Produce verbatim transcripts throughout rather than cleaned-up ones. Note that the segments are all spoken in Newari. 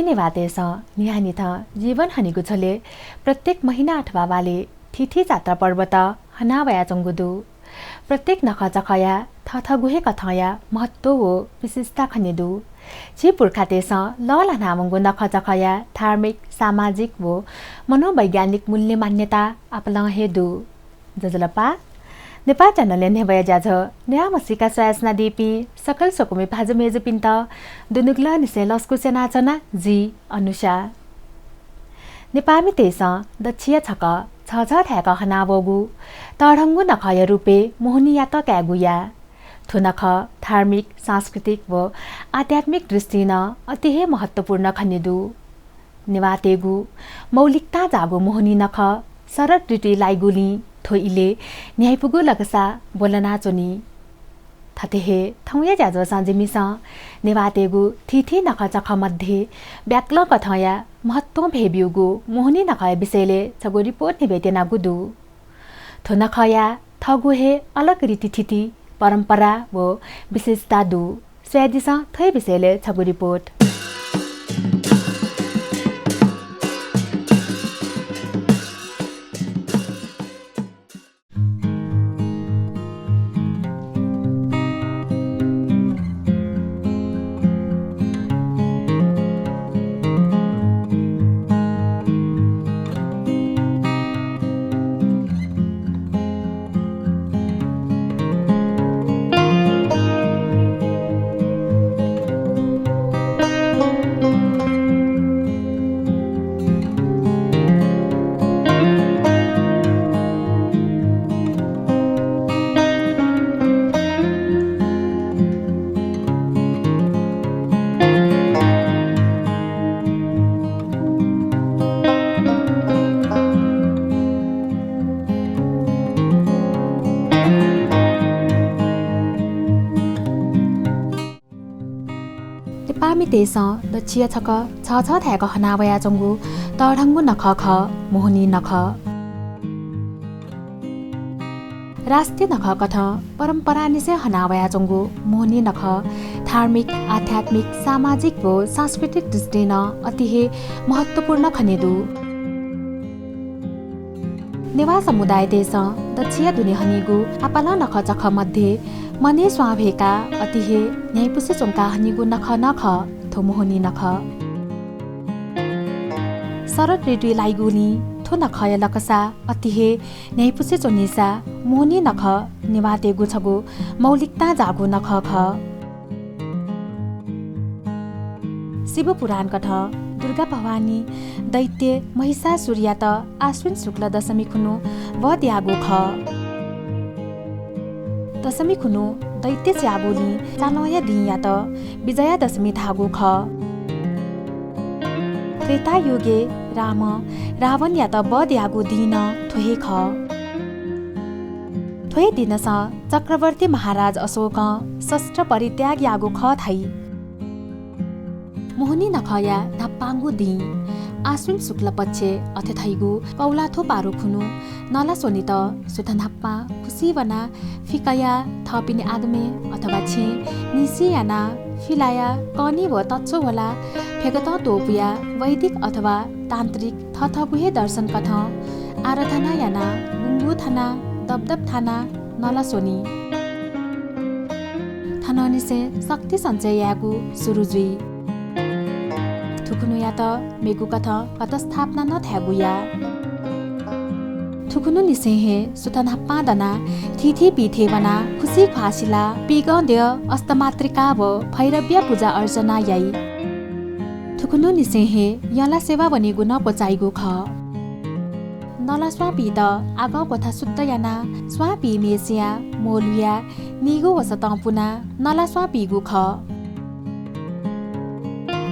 नेवाःतय्‌सं न्हियान्हिथं जीवन हनेगु झ्वलय् प्रत्येक महिना अथवा बालय् थीथी जात्रा पर्वत हनावयाच्वंगु दु। प्रत्येक नखःचखःया थःथःगु हे कथंया महत्व व विशेषता खने दु। झी पुर्खातय्‌सं लःल्हानावंगु नखःचखःया धार्मिक, सामाजिक व मनोवैज्ञानिक मूल्य मान्यता आपालं हे दु। ज्वजलपा, नेपाल च्यानलया न्ह्यब्वया ज्याझ्वः न्याम्हसिका स्वयाच्वनादीपिं सकल स्वकुमि भाजु मय्‌जुपिन्त दुनुगलंनिसें लसकुस यानाच्वना जि अनुषा। नेपाःमितय्‌सं दच्छिया छकः झःझः धाय्‌क हनावःगु तःधंगु नखःया रूपय् मोहनीयात कायेगु या। थ्व नखः धार्मिक, सांस्कृतिक व आध्यात्मिक दृष्टिं नं अति हे महत्वपूर्ण खने दु। नेवाःतय्‌गु मौलिकतां जाःगु मोहनी नखः शरद ऋतुइ लाइगुलिं थ्व इलय् न्ह्याइपुगु लकसा ब्वलनाच्वनी। थथे हे थौंया ज्याझ्वलय् जिमिसं नेवाःतय्‌गु थीथी नखःचखः मध्ये ब्याकलं कथंया महत्वं भय् ब्यूगु मोहनी नखःया विषयलय् छगू रिपोर्ट न्ह्यब्वये त्यनागु दु। थ्व नखःया थःगु हे अलग रीतिथिति, परम्परा व विशेषता दु। स्वयादिसँ थ्व हे विषयलय् छगू रिपोर्ट। नेपाःमितय्‌सं दच्छिया छकः झःझः धाय्‌क हनावयाच्वंगु तःधंगु नखः खः मोहनी नखः। राष्ट्रिय नखःकथं परम्परांनिसें हनावयाच्वंगु मोहनी नखः धार्मिक, आध्यात्मिक, सामाजिक व सांस्कृतिक दृष्टिं नं अति हे महत्वपूर्ण खने दु। नेवाः समुदायतय्‌सं दच्छिया दुने हनीगु आपालं नखःचखः मध्ये मनय् स्वां भ्वय्‌काः अति हे न्ह्याइपुसे च्वंकाः हनीगु नखः नं खः थ्व मोहनी नखः। शरद ऋतुइ लाइगुलिं थ्व नखःया लकसा अति हे न्ह्याइपुसे च्वनीसा मोहनी नखः नेवाःतय्‌गु छगू मौलिकतां जाःगु नखः खः। शिव पुराणकथं दुर्गा भवानी दैत्य महिषासुरयात आश्विन शुक्ल दशमी खुन्हु वध याःगु खः। दशमी खुन्हु दैत्य स्याःगुलिं चान्हःया दिंयात विजयादशमी धाःगु खः। त्रेतायुगय् रामं रावणयात वध याःगु दिं नं थ्व हे खः। थ्व हे दिनसं चक्रवर्ती महाराज अशोकं शस्त्र परित्याग याःगु खः धाइ। मोहनी नखःया न्हापांगु दिं आश्विन शुक्ल पक्षय् अथे धइगु कौलाथ्व पारु खुन्हु नला स्वनेत सुथ न्हापां खुसि वनाः फिकयाः थःपिनि आगमय् अथवा छेँय् न्हिसि यानाः फिलायाः कनी व तच्छु ह्वलाः फ्यगतं त्वपुयाः वैदिक अथवा तान्त्रिक थःथःगु हे दर्शनकथं आराधना यानाः गुँगू थानाः दपदप थानाः नला स्वनी। थनंनिसें शक्ति सञ्चय यायेगु सुरु जुइ। थुखुन्हुयात मेगु कथं घटस्थापना नं धायेगु या। थुखुन्हुनिसें हे सुथ न्हापां दनाः थीथी पीठय् वनाः खुसि ख्वाः सिलाः पीगं द्यः अष्टमातृका व भैरवया पुजा अर्चना याइ। थुखुन्हुनिसें हे यंला सेवा वनेगु नं क्वचाइगु खः। नला स्वांपिंत आगः क्वथा शुद्ध यानाः स्वांपिं म्ये सियाः म्वःल्हुयाः नीगू वसतं पुनाः नला स्वां पीगु खः।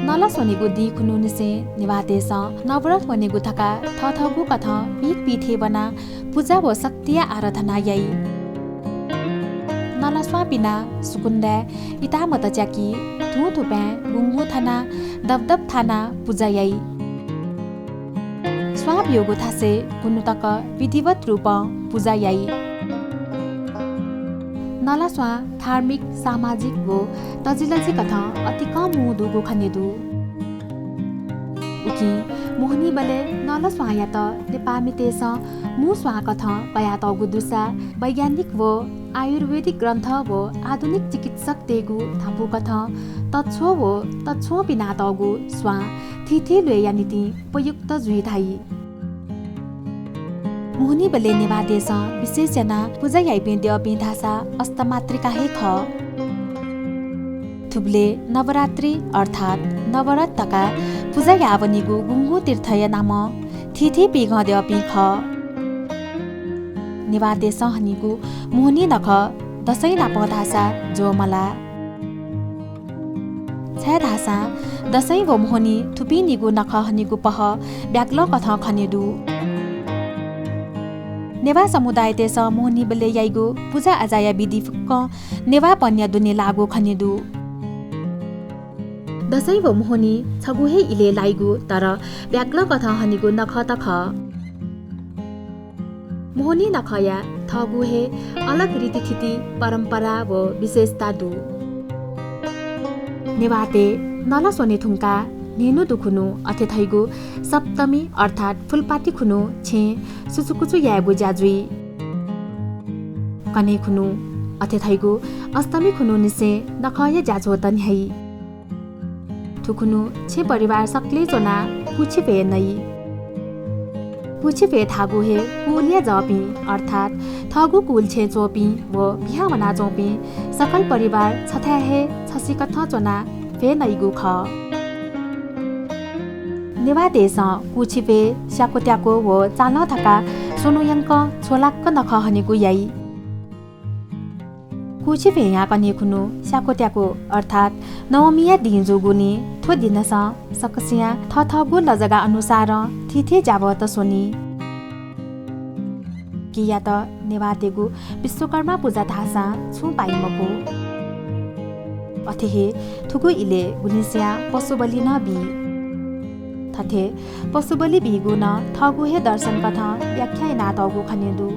नला स्वनेगु दिं खुन्हुनिसें नेवाःतय्‌सं नवरथ वनेगु धकाः थःथःगु कथं पीठ पीठय् वनाः पुजा व शक्तिया आराधना याइ। नला स्वां पिनाः सुकुन्दाय् इतामत च्याकी, धुंथुपाँय् गुँगू थानाः दपदप थानाः पुजा याइ। स्वां ब्यूगु थासय् खुन्हु तक विधिवत रूपं पुजा याइ। नला स्वां धार्मिक, सामाजिक व तजिलजि कथं अतिकं मू दुगु खने दु। मोहनीबलय् नलस्वांयात नेपाःमितय्‌सं मू स्वां कथं कयातःगु दुसा वैज्ञानिक व आयुर्वेदिक ग्रन्थ व आधुनिक चिकित्सकतय्‌गु धापू कथं तछ्वः व तछ्वं पिनातःगु स्वां थीथी ल्वय्‌या निंतिं उपयुक्त जुइ धाइ। मोहनीबलय् नेवाःतय्‌सं विशेष यानाः पुजा याइपिं द्यःपिं धाःसा अष्टमातृका हे खः। थुबलय् नवरात्रि अर्थात् नवरथ धकाः पुजा याःवनीगु गुंगू तीर्थया नामं थीथी पिघं द्यःपिं खः। नेवाःतय्‌सं हनीगु मोहनी नखः दशैं नापं धाःसा ज्वः मलाः। छाय्‌धाःसा दशैं व मोहनी थुपिनिगु नखः हनीगु पहः ब्यागलं कथं खने दु। नेवाः समुदायतय्‌सं मोहनीबलय् याइगु पुजा आजाया विधि फुक्कं नेवाःपनया दुने लाःगु खने दु। दशैं व मोहनी छगू हे इलय् लाइगु तर ब्यागलं कथं हनीगु नखः त खः। मोहनी नखःया थःगु हे अलग रीतिथिति, परम्परा व विशेषता दु। नेवाःतय् नलस्वने धुंकाः न्हय्‌न्हु दुखुन्हु अथे धइगु सप्तमी अर्थात् फुलपाती खुन्हु छेँ सुचुकुचु यायेगु ज्या जुइ। कन्हय् खुन्हु अथे धइगु अष्टमी खुन्हु निसें नखःया ज्याझ्वःत न्ह्याइ। थुखुन्हु छेँ परिवार सकलें च्वनाः कुछि भ्वय् नइ। कुछि भ्वय् धाःगु हे कुलया जःपिं अर्थात् थःगु कुल छेँ च्वंपिं व पिहां वनाच्वंपिं सकल परिवार छथाय् हे छसिकथं च्वनाः भ्वय् नइगु खः। नेवाःतय्‌सं कुछि भ्वय् स्याक्वत्याक्व व चालं धकाः स्वन्हु यंकं छ्वलाक्क नखः हनेगु याइ। कुछि भ्वय्‌या कन्हय् खुन्हु स्याक्वत्याक्व अर्थात् नवमीया दिं जूगुलिं थ्व दिनसं सकसियां थःथःगु लजगाः अनुसारं थीथी ज्याभःत स्वनी। कियात नेवाःतय्‌गु विश्वकर्मा पुजा धाःसां छुं पाइ मखु। अथे हे थुगु इलय् गुलिसियां पशुबलि नं बी। थथे पशुबलि बीगु नं थःगु हे दर्शन कथं व्याख्या यानातःगु खने दु।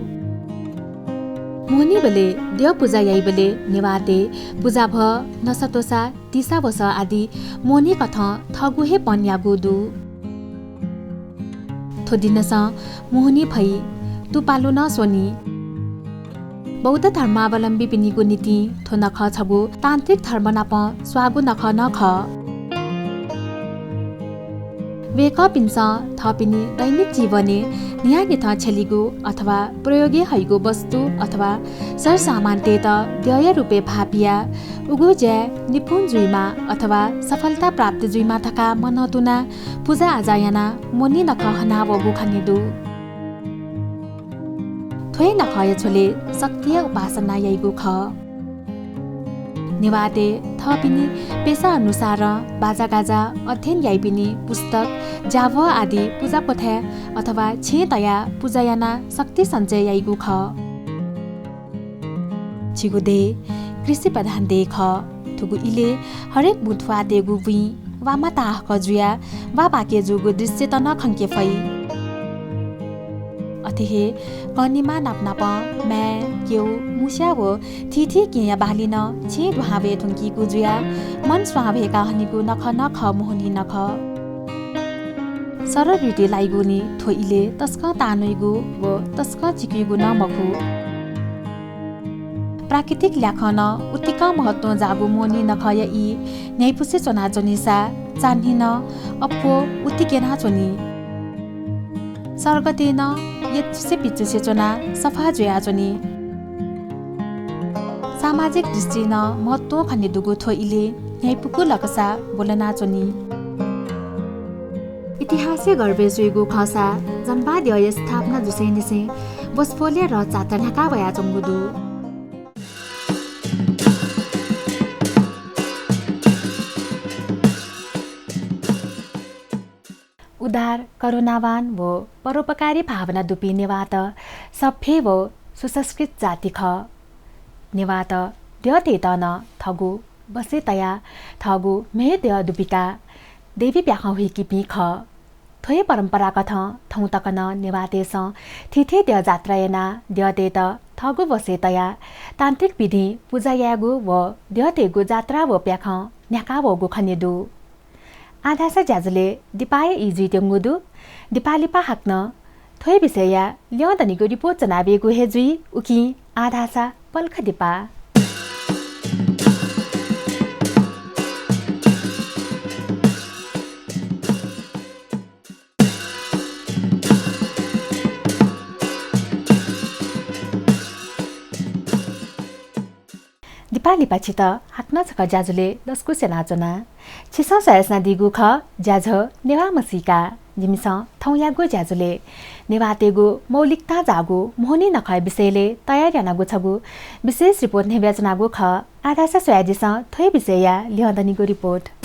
मोहनीबलय् द्यः पुजा याइबलय् नेवाःतय् पुजाभः, नसात्वसा, तिसा वसः आदि मोहनी कथं थःगु हे पनयागु दु। थ्व दिनसं मोहनी फइ, तुपालु नं स्वनी। बौद्ध धर्मावलम्बीपिनिगु निंतिं थ्व नखः छगू तान्त्रिक धर्म नाप स्वाःगु नखः नं खः। वय्‌कःपिन्सं थःपिनि दैनिक जीवनय् न्हियान्हिथं छ्यलीगु अथवा प्रयोगय् हइगु वस्तु अथवा सरसामानतय्‌त द्यःया रूपय् भाःपियाः उगु ज्याय् निपुण जुइमा अथवा सफलता प्राप्त जुइमा धकाः मनंतुनाः पुजा आजा यानाः मोहनी नखः हनावःगु खने दु। थ्व हे नखःया झ्वलय् शक्तिया उपासना याइगु खः। नेवाःतय् थःपिनि पेसा अनुसारं बाजागाजा, अध्ययन याइपिनि पुस्तक, ज्याभः आदि पुजा क्वथाय् अथवा छेँय् तयाः पुजा यानाः शक्ति सञ्चय याइगु खः। झीगु देय् कृषि प्रधान देय् खः। थुगु इलय् हरेक बुधवाःतय्‌गु बुँइ वा माताहक जुयाः वा पाके जूगु दृश्यत नं खंके फइ। अथे हे कनिमा नापनापं माय्, क्यउ, मुस्या व थीथी केहेँया बाली नं छेँय् दुहां वये धुंकीगु जुयाः मन स्वांभ्वय्‌का हनीगु नखः नं खः मोहनी नखः। सरल रीतिइ लाइगुलिं थ्व इलय् तसकं ताःनुइगु व तसकं चिकुइगु नं मखु। प्राकृतिक ल्याखं नं उतिकं महत्वं जाःगु मोहनी नखःया ई न्ह्याइपुसे च्वनाच्वनीसा चान्हि नं अप्वः उतिक यनाच्वनी। सर्गतय् नं यचुसे पिचुसे च्वनाः सफा जुयाच्वनी। सामाजिक दृष्टिं नं महत्वं खने दुगु थ्व इलय् न्ह्याइपुकु लकसा ब्वलनाच्वनी। इतिहासया गर्भय् जुइगु खःसा जन्माद्यःया स्थापना जुसेंनिसें बसपोलया रथजात्रा न्ह्याका वयाच्वंगु दु। उदार, करुणावान व परोपकारी भावना दुपिं नेवाःत सभ्य व सुसंस्कृत जाति खः। नेवाःत द्यःतय्‌त नं थःगु बसय् तयाः थःगु म्हय् द्यः दुबिकाः देवी प्याखं हुइकीपिं खः। थ्व हे परम्परा कथं थौं तक नं नेवाःतय्‌सं थीथी द्यः जात्रा यानाः द्यःतय्‌त थःगु बसय् तयाः तान्त्रिक विधिं पुजा यायेगु व द्यःतय्‌गु जात्रा व प्याखं न्ह्याका वःगु खने दु। आः धाःसा ज्याझ्वलय् दिपाया ई जुइत्यंगु दु। दिपा लिपा हाकनं थ्व हे विषयया ल्यं दनिगु रिपोर्ट च्वनाबीगु हे जुइ, उकिं आः धाःसा पलख दिपा। दिपा लिपा छित हाकनं छकः ज्याझ्वलय् लसकुस यानाच्वना। छिसं स्वयाच्वनादीगु खः ज्याझ्वः नेवाः म्हसीका। जिमिसं थौंयागु ज्याझ्वलय् नेवाःतय्गु मौलिकतां जाःगु मोहनी नखःया विषयलय् तयार यानागु छगू विशेष रिपोर्ट न्ह्यब्वयाच्वनागु खः। आः धाःसा स्वयादिसँ थ्व हे विषयया ल्यं दनिगु रिपोर्ट।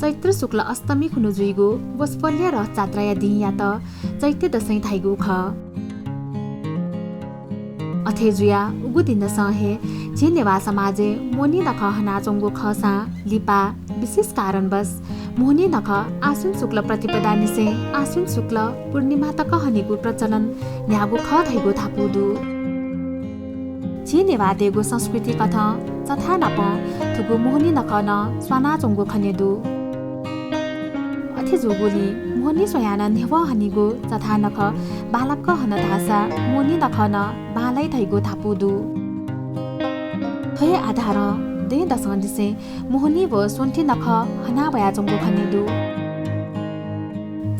चैत्र शुक्ल अष्टमी खुन्हु जुइगु वसपोलया रथजात्राया दिंयात चैते दशैं धाइगु खः। अथे जुयाः उगु दिनसं हे झी नेवाः समाजय् मोहनी नखः हनाच्वंगु खःसां लिपा विशेष कारणवश मोहनी नखः आश्विन शुक्ल प्रतिपदांनिसें आश्विन शुक्ल पूर्णिमा तक हनेगु प्रचलन न्ह्याःगु खः धइगु धापू दु। झी नेवाःतय्गु संस्कृतिकथं चथानापं थुगु मोहनी नखः नं स्वानाच्वंगु खने दु। अथे जूगुलिं मोहनी स्वयाः नं न्ह्यवः हनीगु चथानखः बांलाक हन धाःसा मोहनी नखः नं बांलाइ धइगु धापू दु। थ्व हे आधारं दँय् दसंनिसें मोहनी व स्वन्ति नखः हना वयाच्वंगु खने दु।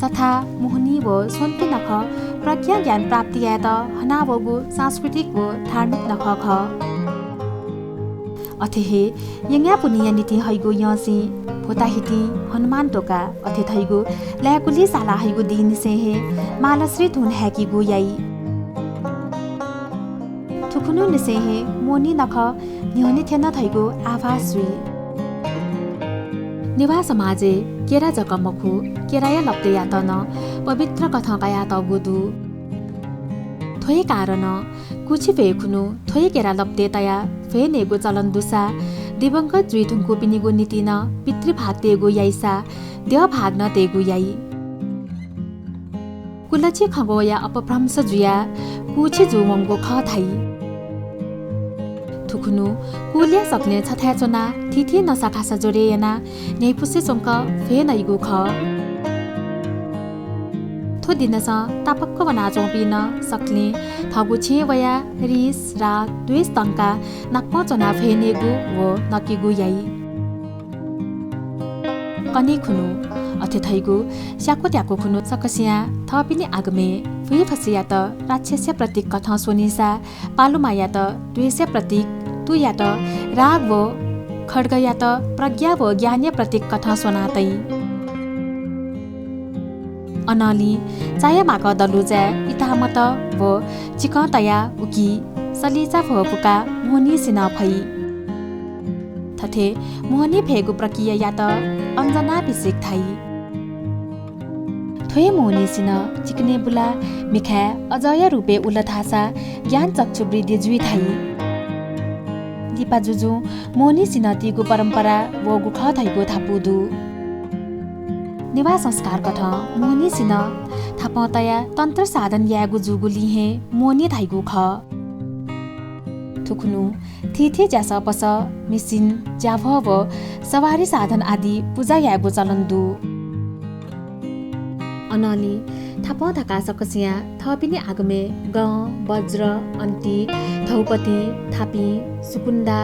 चथा, मोहनी व स्वन्ति नखः प्रज्ञा ज्ञान प्राप्ति यायेत हनावःगु सांस्कृतिक व धार्मिक नखः खः। अथे हे यँयाः पुन्हिया निंतिं हइगु यँसिं, भोताहितिं हनुमान तोका, अथे धइगु लाय्कुलि साला हइगु दिंनिसें हे मालश्री धुन हाय्केगु याइ। थुखुन्हुनिसें हे मोहनी नखः न्ह्यःने थ्यन धइगु आभास जुइ। नेवाः समाजय् केरा जक मखु, केराया लप्तय्‌यात नं पवित्र कथं कयातःगु दु। थ्व हे कारणं कुछि भ्वय् खुन्हु थ्व हे केरा लप्तय् तयाः भ्वय् नयेगु चलन दुसा दिवंगत जुइ धुंकूपिनिगु निंतिं नं पितृभाग तयेगु याइसा द्यःभाग नं तयेगु याइ। कुलछि खँग्वःया अपभ्रंश जुयाः कुछि जूवंगु खः धाइ। थुखुन्हु कुलया सकलें छथाय् च्वनाः थीथी नसाखासा ज्वरे यानाः न्ह्यइपुसे च्वंक भ्वय् नइगु खः। थ्व दिनसं तापाक्क वनाच्वंपिं नं सकलें थःगु छेँय् वयाः रिस, राग, द्वेष तंकाः नापं च्वनाः भ्वय् नयेगु व नकेगु याइ। कन्हय् खुन्हु, अथे धइगु स्याक्वत्याक्व खुन्हु सकसियां थःपिनि आगमय् भुइफसयात राक्षसया प्रतीक कथं स्वनीसा पालुमायात द्वेषया प्रतीक, तुयात राग व खड्गयात प्रज्ञा व ज्ञानया प्रतीक कथं स्वनातइ। अनंलि चायामाकः दलुजाय् इतामत व चिकं तयाः उकी सलिचा भ्वः पुकाः मोहनी सिन्हः फइ। थथे मोहनी फयेगु प्रक्रियायात अञ्जनाभिषेक धाइ। थ्व हे मोहनी सिन्हः चिकनय् बुलाः मिखाय् अजःया रूपय् उल धाःसा ज्ञान चक्षु वृद्धि जुइ धाइ। लिपा जुजुं मोहनी सिन्हः तीगु परम्परा वःगु खः धइगु धापू दु। नेवाः संस्कार कथं मोहनी सिन्हः थापं तयाः तन्त्र साधन यायेगु जूगुलिं हे मोहनी धाइगु खः। थुखुन्हु थीथी ज्यासःपसः, मिसिन, ज्याभः व सवारी साधन आदि पुजा यायेगु चलन दु। अनंलि थापं धकाः सकसियां थःपिनि आगमय् गं, वज्र, अन्ति, धौपति, थापिं, सुकुन्दा,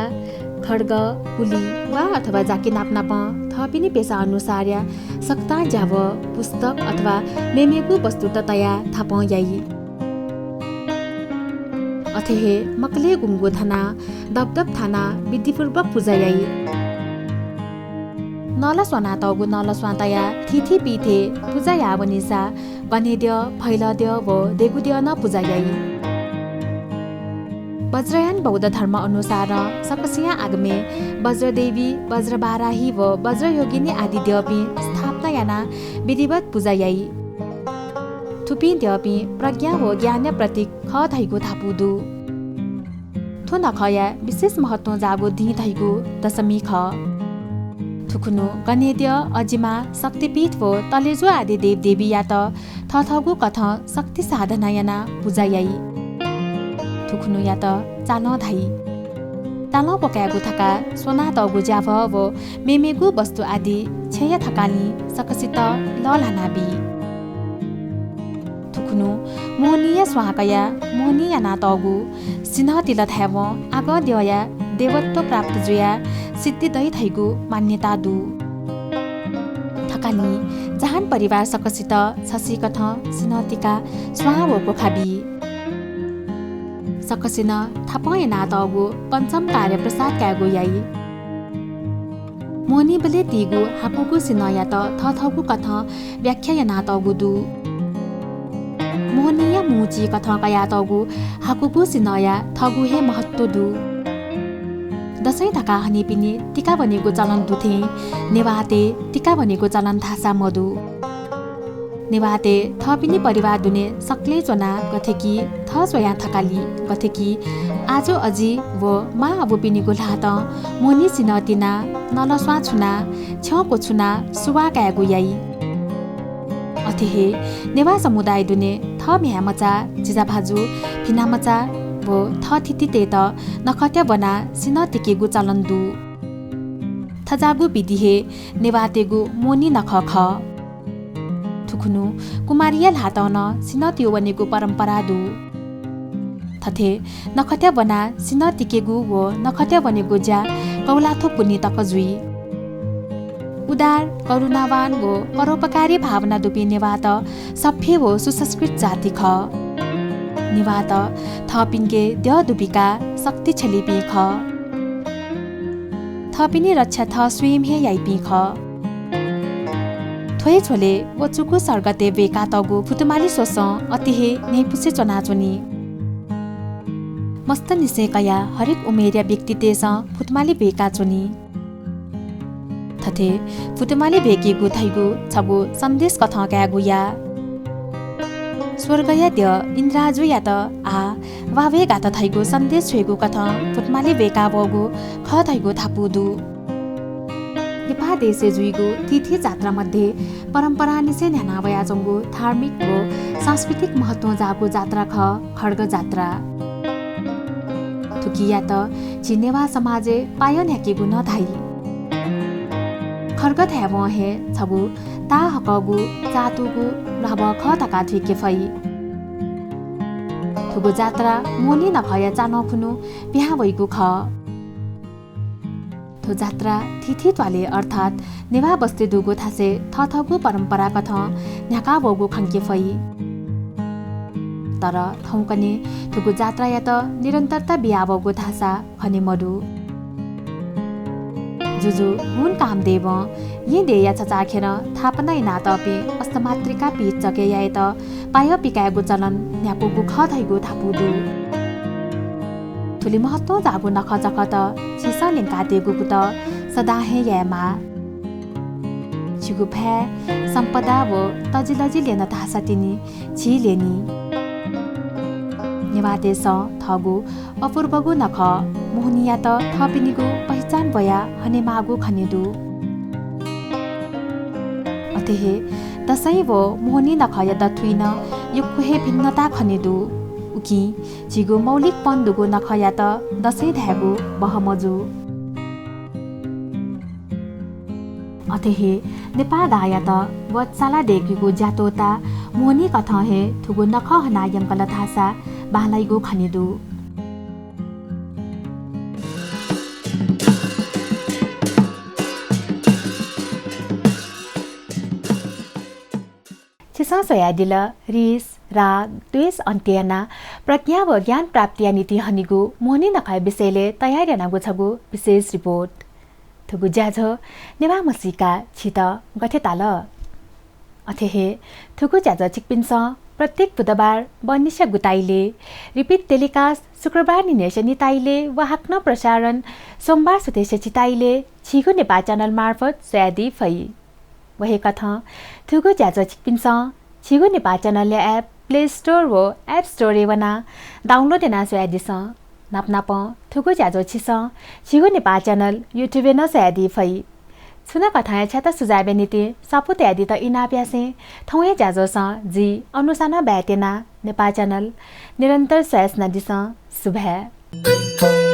खड्ग, कुलि वा अथवा जाकि नापनापं थःपिनि पेसा अनुसारया सकतां ज्याभः, पुस्तक अथवा मेमेगु वस्तुत तयाः थापं याइ। अथे हे मकले गुंगू धनाः दपदप थानाः विधिपूर्वक पुजा याइ। नलस्वानातःगु नलस्वां तयाः थीथी पीठय् पुजा याःवनीसा गनेद्यः, फैलद्यः व देगुद्यः नं पुजा याइ। वज्रयान बौद्ध धर्म अनुसारं सकसियां आगमय् वज्रदेवी, वज्रबाराही व वज्रयोगिनी आदि द्यःपिं स्थापना यानाः विधिवत पुजा याइ। थुपिं द्यःपिं प्रज्ञा व ज्ञानया प्रतीक खः धइगु धापू दु। थ्व नखःया विशेष महत्वं जाःगु दिं धइगु दशमी खः। थुखुन्हु गनेद्यः, अजिमा, शक्तिपीठ व तलेजु आदि देवदेवीयात थःथःगु कथं शक्ति साधना यानाः पुजा याइ। थुखुन्हुयात चालं धाइ। चालं प्वकायेगु धकाः स्वनातःगु ज्याभः व मेमेगु वस्तु आदि छेँया थकालिं सकसित लःल्हाना बी। थुखुन्हु मोहनीया स्वां कयाः मोहनी यानातःगु सिन्हः तिल धायेवं आगः द्यःया देवत्व प्राप्त जुयाः सिद्धि दइ धइगु मान्यता दु। थकालिं जहान परिवार सकसित छसिकथं सिन्हः तिकाः स्वां व क्वखा बी। सकसिनं थापं यानातःगु पञ्चम कार्य प्रसाद कायेगु याइ। मोहनीबलय् तीगु हाकुगु सिन्हःयात थःथःगु कथं व्याख्या यानातःगु दु। मोहनीया मू चिकथं कयातःगु हाकुगु सिन्हःया थःगु हे महत्व दु। दशैं धकाः हनीपिनि तिका वनेगु चलन दु थें नेवाःतय् तिका वनेगु चलन धाःसा मदु। नेवाःतय् थःपिनि परिवार दुने सकलें च्वनाः गथे कि थः स्वयां थकालि, गथे कि आजु अजि व मां अबुपिनिगु ल्हातं मोहनी सिन्हः तिनाः नलस्वां छुनाः छ्यं क्वछुनाः सुवाः कायेगु याइ। अथे हे नेवाः समुदाय दुने थः म्ह्याय्‌मचा, जिजाभाजु, भिनामचा व थःथितितय्‌त नखःत्या ब्वनाः सिन्हः तिकेगु चलन दु। थज्याःगु विधि हे नेवाःतय्‌गु मोहनी नखः खः। थुखुन्हु कुमारीया ल्हातं नं सिन्हः तियो वनेगु परम्परा दु। थथे नखःत्या ब्वनाः सिन्हः तिकेगु व नखःत्या वनेगु ज्या कौलाथ्व पुन्हि तक जुइ। उदार, करुणावान व परोपकारी भावना दुपिं नेवाःत सभ्य व सुसंस्कृत जाति खः। नेवाःत थःपिंके द्यः दुबिकाः शक्ति छ्यलीपिं खः। थःपिनि रक्षा थः स्वयं हे याइपिं खः। थ्व हे झ्वलय् वचुगु सर्गतय् ब्वय्‌कातःगु फुतुमाली स्वसं अति हे न्ह्यइपुसे च्वनाच्वनी। मस्तनिसें कयाः हरेक उमेरया व्यक्तितय्‌सं फुतुमाली ब्वय्‌काच्वनी। थथे फुतुमाली ब्वय्‌केगु धइगु छगू सन्देश कथं कायेगु या। स्वर्गया द्यः इन्द्राजुयात आः वावय् गात धइगु सन्देश छ्वयेगु कथं फुतुमाली ब्वय्‌का वःगु खः धइगु धापू दु। नेपाः देशय् जुइगु थीथी जात्रा मध्ये परम्परांनिसें न्ह्याना वयाच्वंगु धार्मिक व सांस्कृतिक महत्वं जाःगु जात्रा खः खड्ग जात्रा। थुकियात झी नेवाः समाजय् पायः न्ह्याकेगु नं धाइ। खड्ग धायेवं हे छगू ताःहाकःगु चातुगु न्ह्वाबः खः धकाः धुइके फइ। थुगु जात्रा मोहनी नखःया चालं खुन्हु पिहां वइगु खः। थ्व जात्रा थीथी त्वालय् अर्थात् नेवाः बस्ती दुगु थासय् थःथःगु परम्परा कथं न्ह्याका वःगु खंके फइ। तर थौंकन्हय् थुगु जात्रायात निरन्तरता बिया वःगु धाःसा खने मदु। जुजु हुन कामदेवं येँ देय्‌या छचाःखेरं थापना यानातःपिं अष्टमातृका पीठ चकय् यायेत पायः पिकायेगु चलन न्ह्याकूगु खः धइगु धापू दु। थुलि महत्वं जाःगु नखःचखःत झीसं ल्यंकादीगु कुतः सदां हे यायेमाः। झीगु भ्वाय्, सम्पदा व तजिलजि ल्यन धाःसा तिनि झी ल्यनी। नेवाःतय्‌सं थःगु अपूर्वगु नखः मोहनीयात थःपिनिगु पहिचान ब्वयाः हनेमाःगु खने दु। अथे हे दशैं व मोहनी नखःया दथुइ नं यक्व हे भिन्नता खने दु। उकिं झीगु मौलिक पन दुगु नखःयात दशैं धायेगु बहः मजू। अथे हे नेपाः गाःयात वत्साला दय्‌केगु ज्यात्वःता मोहनी कथं हे थुगु नखः हना यंकल धाःसा बांलाइगु खने दु। सँ स्वयादिल। रिस, राग, द्वेष अन्त्य यानाः प्रज्ञा व ज्ञान प्राप्तिया निंतिं हनीगु मोहनी नखःया विषयलय् तयार यानागु छगू विशेष रिपोर्ट। थुगु ज्याझ्वः नेवाः म्हसीका छित गथे ताल? अथे हे थुगु ज्याझ्वः छिकपिन्सं प्रत्येक बुधबार बहनिसिया गुताइले, repeat telecast शुक्रबार निन्हय्सिया निताइले व हाकनं प्रसारण सोमबार सुथय्सिया झिताइले झीगु नेपाः channel मार्फत स्वयादी फइ। व हे कथं थुगु ज्याझ्वः छिकपिन्सं झीगु नेपाः channel-या app Play Store व App Store-य् वनाः download यानाः स्वयादिसँ। नापनापं थुगु ज्याझ्वः छिसं झीगु नेपाः channel YouTube-य् नं स्वयादी फइ। छुं नं कथंया छ्याता सुझावया निंतिं स्वापू तयादीत इनाप यासें थौंया ज्याझ्वलय् जि अनुषां बाय् त्यना। नेपाः channel निरन्तर स्वयाच्वनादिसँ। सुभाय्।